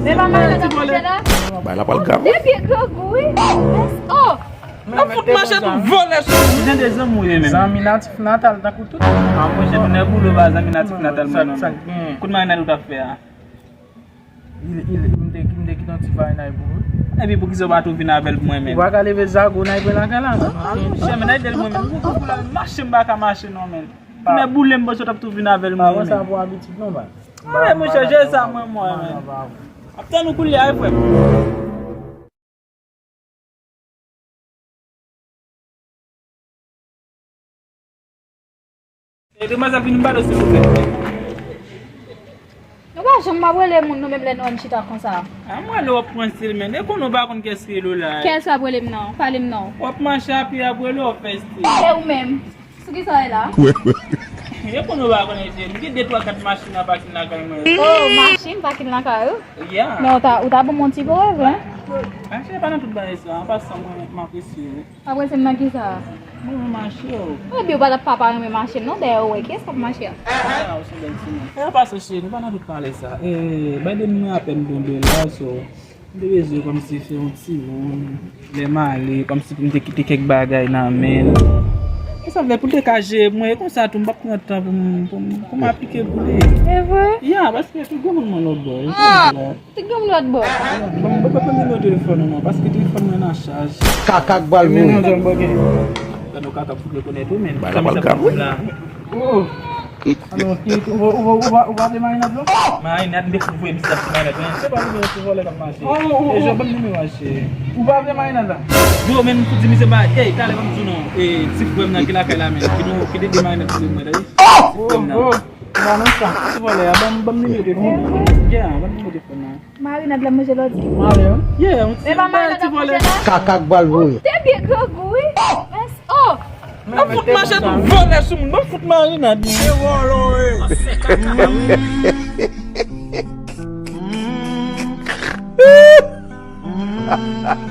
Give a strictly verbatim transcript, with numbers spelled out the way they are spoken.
Se pa mache nan manje la. Bay la pral grav. Depi grangou, wi. Oh! Ap fout mache tout vòlè sou moun. Jan de zanmi ou ye menm. Zanmi natif natal tankou tout moun. A monchè, nou nèg ou pa zanmi natif natal mwen non. Kout marinad ou t ap fè a. Il, il, m te, m te kite yon ti farinay pou ou. Epi poukisa w pa tou vin avè l pou mwen menm? Ou pa ka leve zago nan pran lakay la. A monchè, men nan de l mwen menm. Ou konn pou la mache m pa ka mache non men. Mè boule m panse w t ap tou vin avè l mwen menm. Sa pou abitid non ba. Mwen monchè, jè sa mwen mwen menm. Ap tann ou koulye a wi frè m. E demwazèl vin m ba do silvouplè. Nou pa janm ap rele moun nou menm lè nou ann chita konsa. A mwen lè w ap pran stil men. E konnen w pa konn kiyès ki rele w la. Kiyès w ap rele m nan? Pale m non. W ap mache a pye ap rele w ap fè stil. E ou menm? Sou ki sa w ye la? E konnen w pa konnen se m gen de twa kat machin nan pakin lakay mwen. Oh, machin pakin lakay ou? Yeah. Men ou ta, ou ta ban m yon ti bon revè. Mache pa nan tout bagay sa. An pasan mwen m apresye w. Apre se m nan ki sa? Mwen renmen mache yo. Epi ou pa t ap pa pa renmen mache m non, dèyè ou wè kiyès k ap mache a? Ah, ou se bèl timoun. E pa sou cheri, nou pa nan tout pale sa. E bay de mwen apèn bon dola, so m te bezwen kòmsi fè yon timoun. Lè m ale, kòmsi pou m te kite kèk bagay nan men l. E sa vle pou l te ka jere mwen, e konsa tou m p ap pran tan pou m, pou m, pou m aplike pou li. E vre? Ya, paske tout granmoun mwen lòt bò. Tout granmoun lòt bò. Bon, mwen pa konn nimewo telefòn ou non, paske telefòn mwen nan chaj. Kaka k pral voye. Gade w kaka fout rekonèt ou menm. Bay la pral grav wi. Oh. Alò, ou pa vle marinad non? Marinad, m te fout voye misye ap ti marinad wi. Se pa vle se vòlè k ap mache. E jò ban m nimewo a cheri. Ou pa vle marinad la? Yo, men m fout di misye ba, ey, talè ban m di w non. E ti frè m nan ki lakay la menm. Ki nou, ki te di marinad pou mwen, tande? Ti frè m nan. Ou pa nan sa. Ti vòlè a, ban m, ban m nimewo telefòn. Yeah, ban m nimewo telefòn nan. Marinad la manje lòt. Mare, wi. Yeah, yon ti bèl ti vòlè. Kaka k pral voye. Te byen grangou, wi. Mès, oh! Ap fout mache tout vòlè sou moun. Ap fout marinad. Se vòlè, wi.